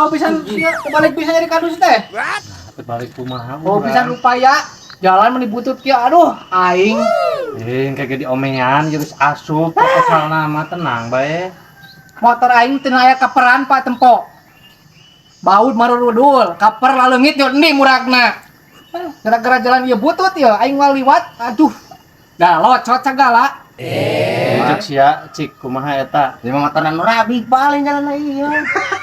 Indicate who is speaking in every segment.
Speaker 1: Oh pisan ieu balik bisa nyari kadus teh.
Speaker 2: Balik kumaha?
Speaker 1: Oh pisan upaya jalan meni butut kieu, aduh aing.
Speaker 2: Eh, kayak diomean geus asup proposal mah, tenang bae.
Speaker 1: Motor aing teu aya kaperan, Pak, tempo. Baut marurudul, kaper laleungit yo endi muragna. Gara-gara jalan ieu butut ya, aing moal liwat, aduh. Dah locot sagala.
Speaker 2: Eh, cek sia, cik kumaha eta?
Speaker 3: Lima motoran nu rabi paling jalan ieu.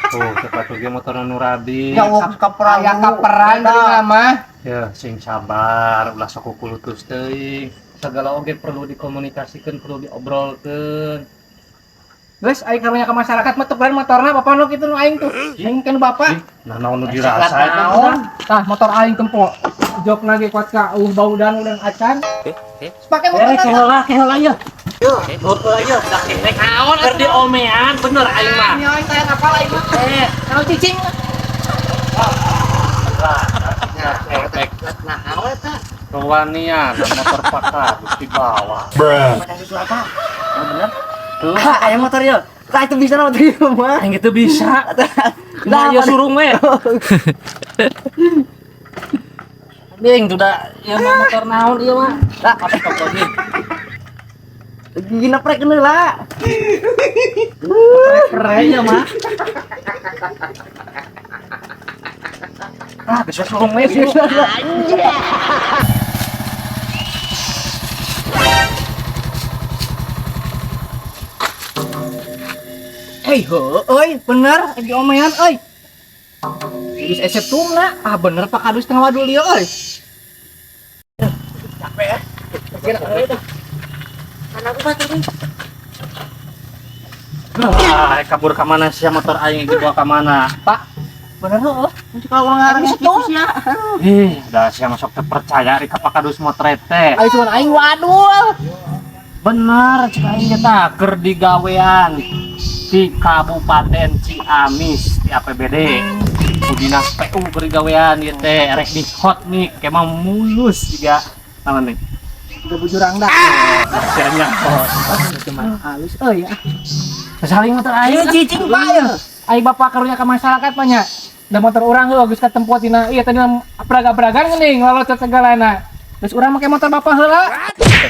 Speaker 2: Tuh, cepat ge motor nu rabi.
Speaker 3: Ya wong kaperan.
Speaker 1: Aya kaperan dari nama.
Speaker 2: Ya, sing sabar, ulah sok kukulutus teuing. Segala oge perlu dikomunikasikan, perlu diobrolkeun.
Speaker 1: Geus aing karunya ke masyarakat mah tukeran motorna bapak nu kitu nu aing tuh. Aing kan bapak.
Speaker 2: Nah, naon nu dirasa eta?
Speaker 1: Naon? Tah motor aing tempo. Jok lagi kuat ka bau dan udah acan. Pake motor.
Speaker 2: Eh, keheula, keheula ieu. Heula ieu, dak rek
Speaker 1: Naon
Speaker 2: keur diomean bener aing mah.
Speaker 1: Ini aing kayak kapal aing mah. Eh, naon cicing?
Speaker 2: Efek
Speaker 3: Nah, naon eta?
Speaker 2: kewanian motor pakar di bawah.
Speaker 3: Makasih suatu. Oh bener.
Speaker 2: Tuh,
Speaker 3: Ah, aya motor ieu. Tah itu bisa motor ieu mah.
Speaker 2: aing itu bisa. Nah, ya surung we. Ding, tuh dah, ieu mah motor naon ieu mah?
Speaker 3: Lah,
Speaker 2: Apa pokoknya?
Speaker 3: gigi neprek heula.
Speaker 2: Keren ya mah. Ah, bisa surung we.
Speaker 1: Eh, heuh euy, bener lagi omean euy. Geus esep tumna. Ah bener Pak Kadus tengah wadul ieu euy. Capek ya. Kira euy dah.
Speaker 2: Ah, kabur ka mana sia motor aing dibawa ka mana?
Speaker 1: Pak, bener heuh.
Speaker 3: Kalau ngarang
Speaker 1: Aing
Speaker 3: kitu sia.
Speaker 2: Ih, dah sia masuk terpercaya ari ka Pak Kadus motret teh.
Speaker 1: Aing cuman aing wadul.
Speaker 2: Bener, cek aing ge tah keur digawean di Kabupaten Ciamis di APBD. Ku Dinas PU keur digawean ieu teh rek di hot nih, kemang mulus juga. Naon nih?
Speaker 1: Udah bujurang dah.
Speaker 2: Sia nyaho.
Speaker 1: Cuman halus euy ah.
Speaker 2: Saling motor aing.
Speaker 1: Aing cicing Pak ya. Aing bapak karunya ke masyarakat mah nya. Da motor urang heuh geus katempo tina ieu tadi peraga-peragan geuning lalocot segalana. Terus urang make motor bapak heula.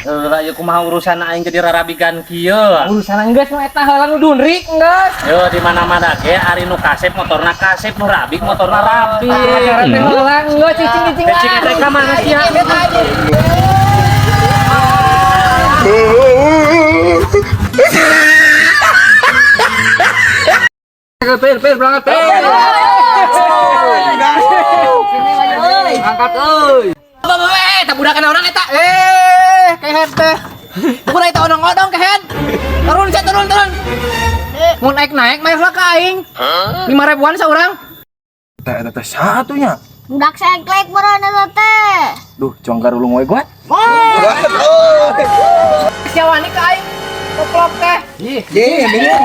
Speaker 2: Heula ieu kumaha urusan aing jadi rarabigan kieu.
Speaker 1: Urusan geus nu eta heula nu dunrik geus.
Speaker 2: Yo di mana-mana ge ari nu kasep motorna kasep, nu rabik motorna rabik.
Speaker 1: Acara teh heula geus cicing-cicing lah.
Speaker 2: Cicing teh ka mana sia?
Speaker 1: Pir, pir, berangkat, pir. Angkat euy. Eh, tak budakan orang eta. Eh, kehed teh. Bukan eta odong-odong kehed. Turun sia, turun, turun. Mau naik-naik mah lah ka aing. 5 ribuan seorang.
Speaker 4: Teh eta teh satunya.
Speaker 5: Budak sengklek meureun eta teh.
Speaker 4: Duh, cuang garulung we gua.
Speaker 1: Sia wani ka aing. Koplok teh.
Speaker 4: Ye, bingung.